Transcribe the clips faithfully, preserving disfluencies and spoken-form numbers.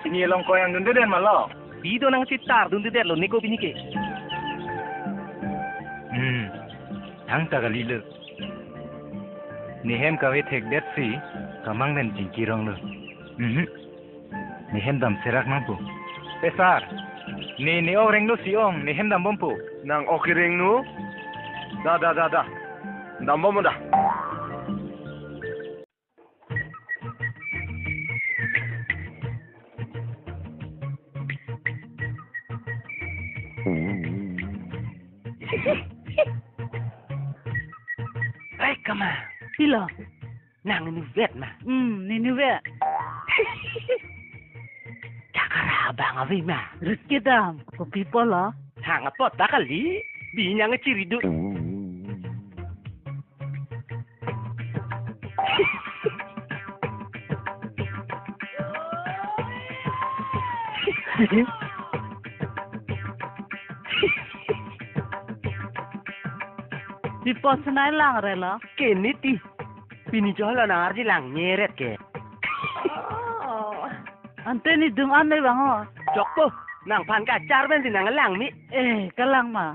Pini longkoi angdunde den ma lo? Pini do nangchetar dunde det lo, neko pini ke. Hmm. Thangta kalilo. Ne hem kave thekdet si kamang den chingki ronglo. Mhm. Ne hem dam serak nangpo. Pe sar. Ne ne ok renglo si ong, ne hem dam bompo. Nang ok kerengno? Da, da, da, da. Dam bom da. Hai kama. Pilo. Nang nuvet ma. Hmm, ne nuvet. Chakra abang ave ma. Rit kedam, kopi apotlo? Hang apot ta kali. Binyang chiri do. Pi apot senai lang re lo? Keniti. Pini cholo nang arji lang nyeret ke. Oh. Ante ne dum an le bang o. Chokpo, nangphan kachar pen si nang lang mi. Eh, kalang ma.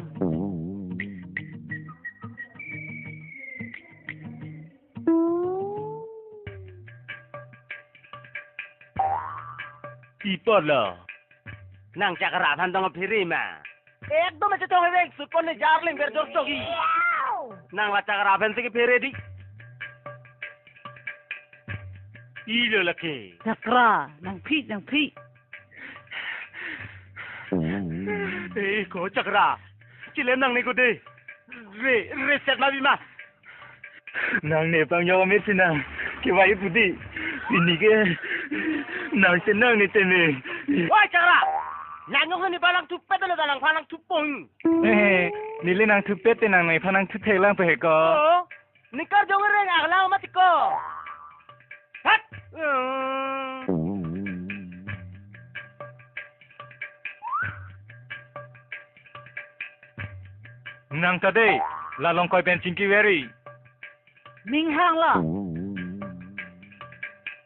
Pi apotlo? Nang Chakra aphan tong phere ma. Ekdom achetong hevek, sutpon ne jarling berjor chogi. Nang la Chakra aphan si kephere di. Ilo lake. Chakra, nangphi, nangphi. Eh, ko Chakra. Chilem nangne ko de. Re, reset ma bima. Nang ne pang yo me sinang. Kevai pu di. Pini ke. Nang chenang ne teme. Oi Chakra. Nang yo ne palang thupet le dalang palang thupong. Eh, neli nang thupet te nang ne palang thuthek lang pe ko. Oh. Nikar jong reng aklang mati ko. Hat. Hmm. Nang ta de, la longkoi pen chingki veri. Ning hang lo.